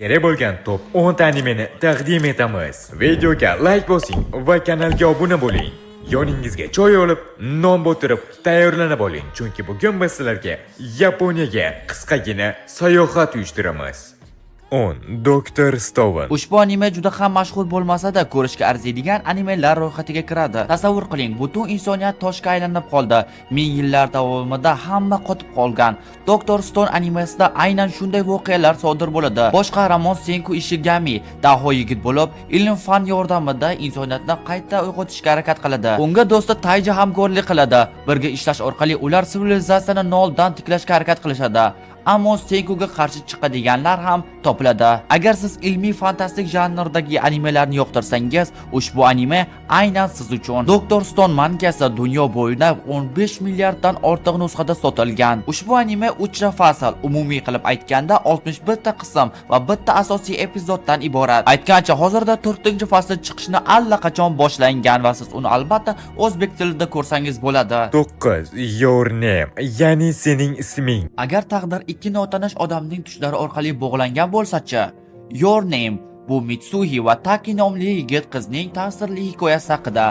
Kerak bo'lgan top 10 ta animeni taqdim etamiz. Videoga like bosing va kanalga obuna bo'ling. Yoningizga choy olib, non botirib tayyorlanib oling, chunki bugun biz sizlarga Yaponiyaga qisqagina sayohat uyushtiramiz. 10. Doktor Stone. Ushbu anime juda ham mashhur bo'lmasa-da, ko'rishga arziydigan animelar ro'yxatiga kiradi. Tasavvur qiling, butun insoniyat toshga aylanib qoldi. Ming yillar davomida hamma qotib qolgan. Doktor Stone animesida aynan shunday voqealar sodir bo'ladi. Bosh qahramon Senku Ishigami daho yigit bo'lib, ilm-fan yordamida insoniyatni qayta uyg'otishga harakat qiladi. Unga do'sti Tayji hamkorlik qiladi. Birga ishlash orqali ular sivilizatsiyani noldan tiklashga harakat qilishadi. Ammo Senkuga qarshi chiqadiganlar ham topiladi. Agar siz ilmiy fantastik janrdagi animelarni yoqtirsangiz, ushbu anime aynan siz uchun. Doktor Stone mangasi dunyo bo'ylab 15 milliarddan ortiq nusxada sotilgan. Ushbu anime 3 ta fasl, umumiy qilib aytganda 61 ta qism va bitta asosiy epizoddan iborat. Aytgancha, hozirda 4-fasli chiqishni allaqachon boshlangan va siz uni albatta o'zbek tilida ko'rsangiz bo'ladi. 9. Your Name, ya'ni sening isming. Agar taqdir ikki notanish odamning tushlari orqali bog'langan bo'lsa-chi? Your Name bu Mitsuhi va Taki nomli yigit qizning ta'sirli hikoyasi haqida.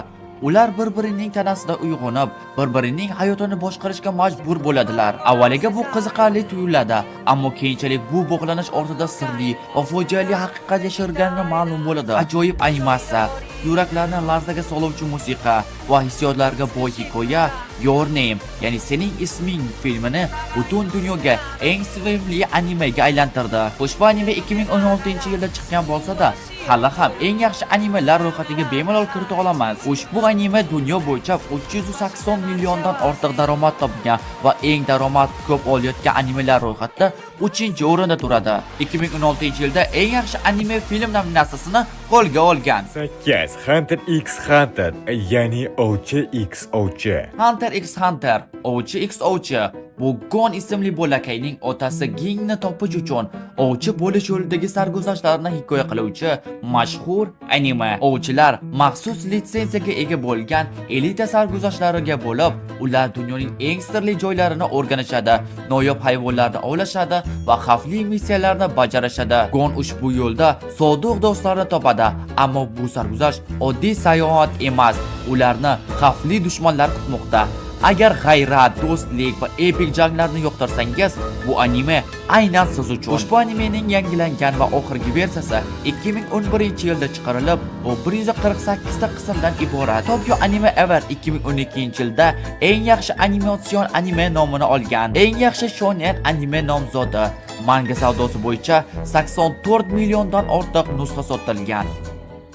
Ular bir-birining tanasida uyg'onib, bir-birining hayotini boshqarishga majbur bo'ladilar. Avvaliga bu qiziqarli tuyuladi, ammo keyinchalik bu bog'lanish ortida sirli va fojiali haqiqat yashirgani ma'lum bo'ladi. Ajoyib animatsiya, yuraklarni larzaga soluvchi musiqa va hissiyotlarga boy hikoya Your Name, ya'ni sening isming filmini butun dunyoga eng sevimli animega aylantirdi. Ushbu anime 2016-yilda chiqqan bo'lsa-da, hali ham eng yaxshi animelar ro'yxatiga bemalol kirita olamiz. Ushbu anime dunyo bo'yicha 380 milliondan ortiq daromad topgan va eng daromad ko'p olayotgan animelar ro'yxatida 3-o'rinda turadi. 2016-yilda eng yaxshi anime film nominatsiyasini qo'lga olgan. 8. Hunter x Hunter, ya'ni Ovchi x Ovchi. Hunter x Hunter, Ovchi x Ovchi bu Gon ismli bolakayning otasi Ginni topish uchun ovchi bo'lish yo'lidagi sarguzashtlarni hikoya qiluvchi mashhur anime. Ovchilar maxsus litsenziyaga ega bo'lgan elita sarguzashtlariga bo'lib, ular dunyoning eng sirli joylarini o'rganishadi, noyob hayvonlarni ovlashadi va xavfli missiyalarni bajarishadi. Gon ushbu yo'lda sodiq do'stlarni topadi, ammo bu sarguzasht oddiy sayohat emas, ularni xavfli dushmanlar kutmoqda. Agar g'ayrat, do'stlik va epik janglarni yoqtirsangiz, bu anime aynan siz uchun. Ushbu animening yangilangan va oxirgi versiyasi 2011-yilda chiqarilib, u 148 ta qismdan iborat. Tokyo Anime Award 2012-yilda eng yaxshi animatsion anime nomini olgan. Eng yaxshi shonen anime nomzodi. Manga savdosi bo'yicha 84 milliondan ortiq nusxa sotilgan.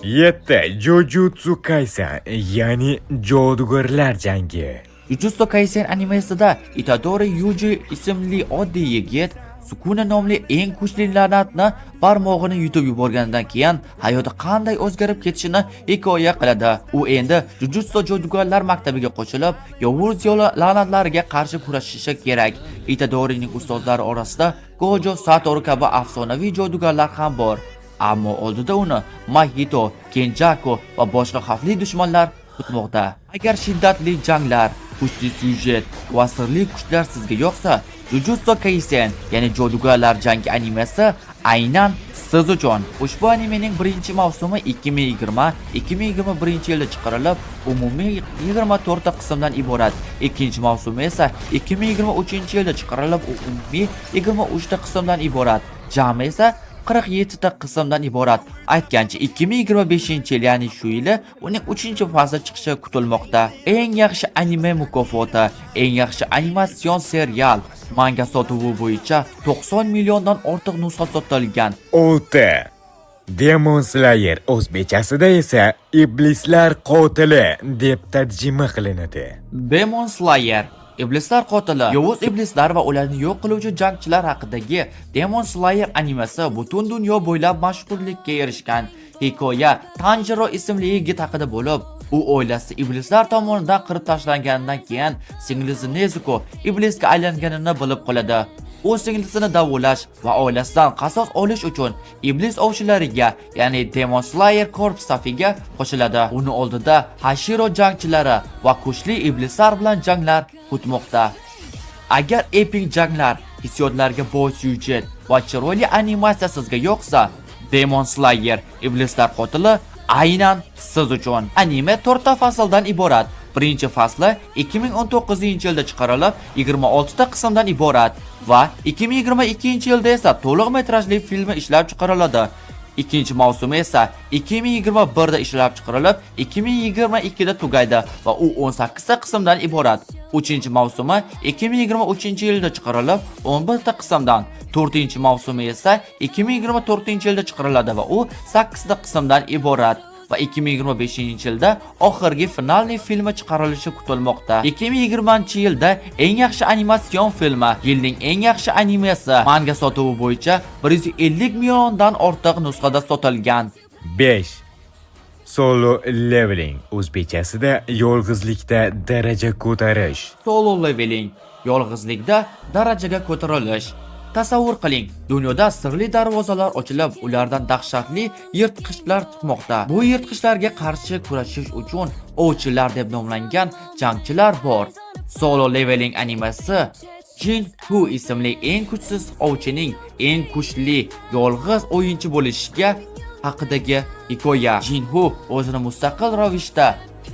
7. Jujutsu Kaisen, ya'ni jodugarlar jangi. Jujutsu Kaisen animesida Itadori Yuji ismli oddiy yigit Sukuna nomli eng kuchli la'natni barmog'ini yutib yuborganidan keyin hayoti qanday o'zgarib ketishini hikoya qiladi. U endi Jujutsu jodugarlar maktabiga qo'shilib, yovuz la'natlariga qarshi kurashishi kerak. Itadorining ustozlari orasida Gojo Satoru kabi afsonaviy jodugarlar ham bor. Ammo oldida uni Mahito, Kenjaku va boshqa xavfli dushmanlar kutmoqda. Agar shiddatli janglar, kuchli syujet va sirli kuchlar sizga yoqsa, Jujutsu Kaisen, ya'ni jodugarlar jangi animesi aynan siz uchun. Ushbu animening birinchi mavsumi 2020-2021 yilda chiqarilib, umumiy 24 ta qismdan iborat. Ikkinchi mavsumi esa 2023-yilda chiqarilib, u umumiy 23 ta qismdan iborat. Jami esa 47 ta qismdan iborat. Aytgancha, 2025-yil, ya'ni shu yili uning 3-fasli chiqishi kutilmoqda. Eng yaxshi anime mukofoti, eng yaxshi animatsion serial, manga sotuvi bo'yicha 90 milliondan ortiq nusxa sotilgan. 6. Demon Slayer, o'zbekchasida esa Iblislar qotili deb tarjima qilinadi. Demon Slayer, Iblislar qotili. Yovuz iblislar va ularni yo'q qiluvchi jangchilar haqidagi Demon Slayer animesi butun dunyo bo'ylab mashhurlikka erishgan. Hikoya Tanjiro ismli yigit haqida bo'lib, u oilasi iblislar tomonidan qirib tashlanganidan keyin singlisi Nezuko iblisga aylanganini bilib qoladi. U singlisini davolash va oilasidan qasos olish uchun iblis ovchilariga, ya'ni Demon Slayer Corps safiga qo'shiladi. Uni oldida Hashiro jangchilari va kuchli iblislar bilan janglar kutmoqda. Agar epik janglar, hissiyotlarga boy syujet va chiroyli animatsiya sizga yoqsa, Demon Slayer Iblislar qotili aynan siz uchun. Anime 4 ta fasldan iborat. Birinchi fasli 2019-yilda chiqarilib, 26 ta qismdan iborat va 2022-yilda esa to'liq metrajli filmi ishlab chiqariladi. Ikkinchi mavsumi esa 2021 da ishlab chiqarilib, 2022 da tugaydi va u 18 ta qismdan iborat. Uchinchi mavsumi 2023-yilda chiqarilib, 11 ta qismdan. To'rtinchi mavsumi esa 2024-yilda chiqariladi va u 8 ta qismdan iborat va 2025-yilda oxirgi finalniy filmi chiqarilishi kutilmoqda. 2020-yilda eng yaxshi animatsion filmi, yilning eng yaxshi animesi, manga sotuvi bo'yicha 150 milliondan ortiq nusxada sotilgan. 5. Solo Leveling, o'zbekchasida yolg'izlikda daraja ko'tarish. Solo Leveling, yolg'izlikda darajaga ko'tarilish. Tasavvur qiling, dunyoda sirli darvozalar ochilib, ulardan dahshatli yirtqichlar chiqmoqda. Bu yirtqichlarga qarshi kurashish uchun ovchilar deb nomlangan jangchilar bor. Solo Leveling animasi Jin Hu ismli eng kuchsiz ovchining eng kuchli yolg'iz o'yinchi bo'lishiga haqidagi hikoya. Jin Hu o'zini mustaqil ravishda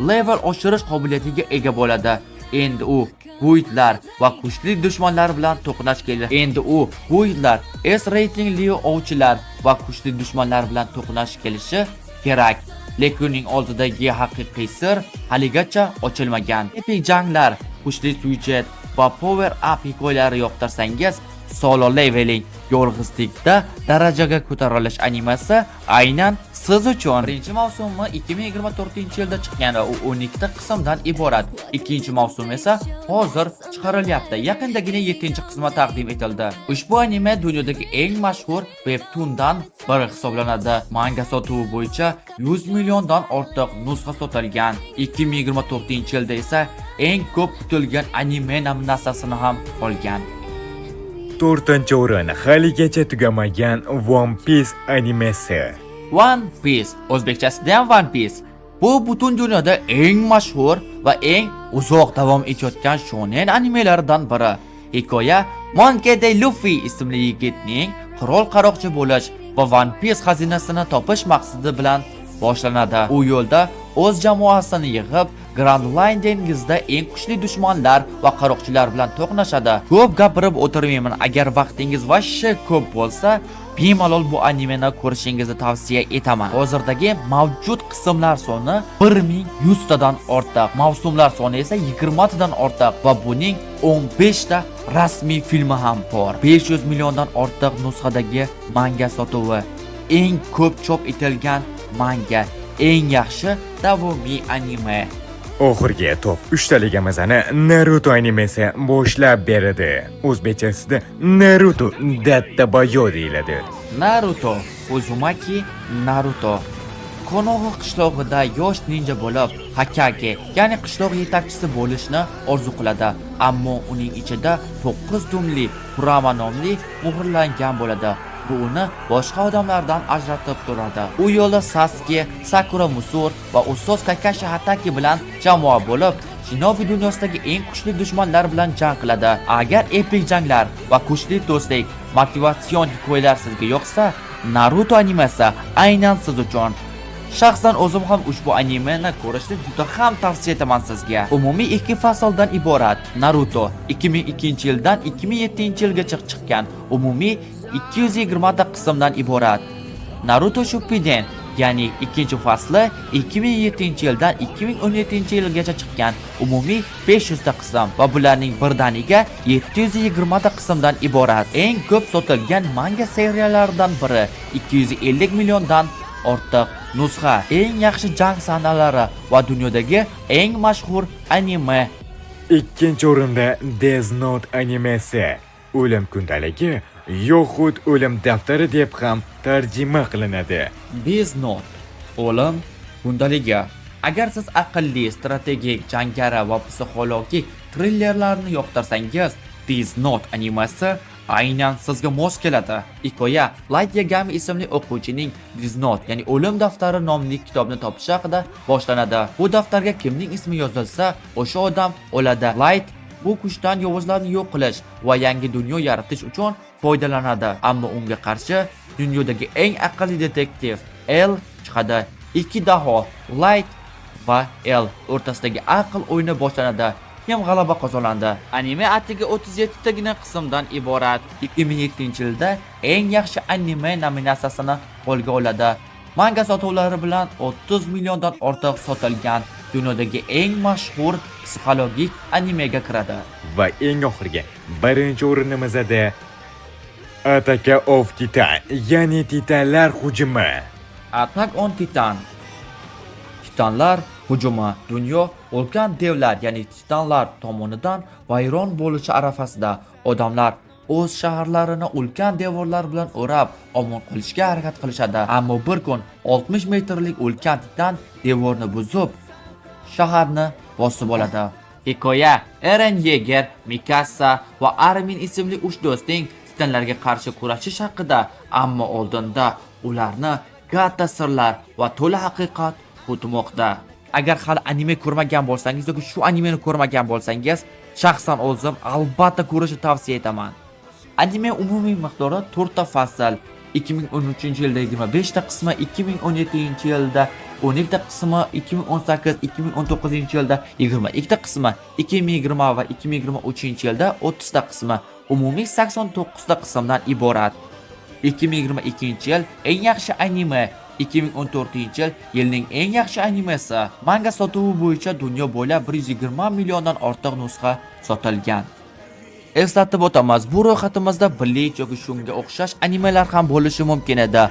level oshirish qobiliyatiga ega bo'ladi. Endi u guildlar va kuchli dushmanlar bilan to'qnash keladi. Endi u guildlar, S reytingli ovchilar va kuchli dushmanlar bilan to'qnash kelishi kerak. Lekin uning oldidagi haqiqiy sir haligacha ochilmagan. Epik janglar, kuchli syujet va power up hikoyalari yoqtirsangiz, Solo Leveling yolg'izlikda darajaga ko'tarilish animasi aynan siz uchun. Birinchi mavsumi 2024-yilda chiqqan va u 12 ta qismdan iborat. Ikkinchi mavsum esa hozir chiqarilyapti. Yaqindagina 7-qismi taqdim etildi. Ushbu anime dunyodagi eng mashhur webtoondan biri hisoblanadi. Manga sotuvi bo'yicha 100 milliondan ortiq nusxa sotilgan. 2024-yilda esa eng ko'p kutilgan anime nominatsiyasini ham olgan. To'rtinchi o'rin, haligacha tugamagan One Piece animesi. One Piece, o'zbekchasida ham One Piece. Bu butun dunyoda eng mashhur va eng uzoq davom etayotgan shonen animelaridan biri. Hikoya Monkey D. Luffy ismli yigitning qirol qaroqchi bo'lish va One Piece xazinasini topish maqsadi bilan boshlanadi. U yo'lda o'z jamoasini yig'ib, Grand Line dengizida eng kuchli dushmanlar va qaroqchilar bilan to'qnashadi. Ko'p gapirib o'tirmayman. Agar vaqtingiz вообще ko'p bo'lsa, bemalol bu animeni ko'rishingizni tavsiya etaman. Hozirdagi mavjud qismlar soni 1100 tadan ortiq, mavsumlar soni esa 20 tadan ortiq va buning 15 ta rasmiy filmi ham bor. 500 milliondan ortiq nusxadagi manga sotuvi, eng ko'p chop etilgan manga, eng yaxshi davomiy anime. Oxirgi top uchtaligimizni Naruto animesi boshlab beradi. O'zbekchasida Naruto Dattabayo deyiladi. Naruto Uzumaki Naruto Konoha qishlog'ida yosh ninja bo'lib, Hokage, ya'ni qishloq yetakchisi bo'lishni orzu qiladi. Ammo uning ichida to'qqiz dumli Kurama nomli muhrlangan bo'ladi. Bu uni boshqa odamlardan ajratib turadi. U yo'lda Sasuke, Sakura Musur va ustoz Kakashi Hatake bilan jamoa bo'lib, Shinobi dunyosidagi eng kuchli dushmanlar bilan jang qiladi. Agar epik janglar va kuchli do'stlik, motivatsion hikoyalar sizga yoqsa, Naruto animasi aynan siz uchun. Shaxsan o'zim ham ushbu animeni ko'rishni juda ham tavsiya etaman sizga. Umumiy ikki fasldan iborat Naruto 2002-yildan 2007-yilgacha chiqqan. Umumiy 220 ta qismdan iborat. Naruto Shippuden, ya'ni ikkinchi fasli 2007-yildan 2017-yilgacha chiqqan. Umumiy 500 ta qism va bularning birdaniga 720 ta qismdan iborat. Eng ko'p sotilgan manga seriyalaridan biri, 250 milliondan ortiq nusxa. Eng yaxshi jang sahnalari va dunyodagi eng mashhur anime. Ikkinchi o'rinda Death Note animesi. O'lim kundaligi yoxud o'lim daftari deb ham tarjima qilinadi. Death Note, o'lim kundaligi. Agar siz aqlli, strategik, jangari va psixologik trillerlarni yoqtirsangiz, Death Note animasi aynan sizga mos keladi. Hikoya Light Yagami ismli o'quvchining Death Note, ya'ni o'lim daftari nomli kitobni topishi haqida boshlanadi. Bu daftarga kimning ismi yozilsa, o'sha odam o'ladi. Light Bu kuchdan yovuzlarni yo'q qilish va yangi dunyo yaratish uchun foydalanadi. Ammo unga qarshi dunyodagi eng aqlli detektiv L chiqadi. Ikki daho, Light va L o'rtasidagi aql o'yini boshlanadi. Kim g'alaba qozonadi? Anime atigi 37 tagina qismdan iborat. 2007-yilda eng yaxshi anime nominatsiyasini qo'lga oladi. Manga sotuvlari bilan 30 milliondan ortiq sotilgan dunyodagi eng mashhur psixologik animega kiradi. Va eng oxirgi birinchi o'rinimizda Attack of Titan, ya'ni Titanlar hujumi. Attack on Titan. Titanlar hujumi. Dunyo ulkan devlar, ya'ni titanlar tomonidan vayron bo'lishi arafasida. Odamlar o'z shaharlarini ulkan devorlar bilan o'rab, omon qolishga harakat qilishadi. Ammo bir kun 60 metrlik ulkan titan devorni buzib, shaharni bosib oladi. Hikoya Eren Yeger, Mikasa va Armin ismli uch do'stning titanlarga qarshi kurashish haqida, ammo oldinda ularni katta sirlar va to'la haqiqat kutmoqda. Agar hali anime ko'rmagan bo'lsangiz yoki shu animeni ko'rmagan bo'lsangiz, shaxsan o'zim albatta ko'rishni tavsiya etaman. Anime umumiy miqdori 4 ta fasl, 2013-yilda 25 ta qismi, 2017-yilda 12 ta qismi, 2018, 2019-yilda 22 ta qismi, 2020 va 2023-yilda 30 ta qismi, umumiy 89 ta qismdan iborat. 2022-yil eng yaxshi anime, 2014-yil yilning eng yaxshi animesi. Manga sotuvi bo'yicha dunyo bo'ylab 120 milliondan ortiq nusxa sotilgan. Eslatib o'tamiz, bu ro'yxatimizda Bleach yoki shunga o'xshash animelar ham bo'lishi mumkin edi.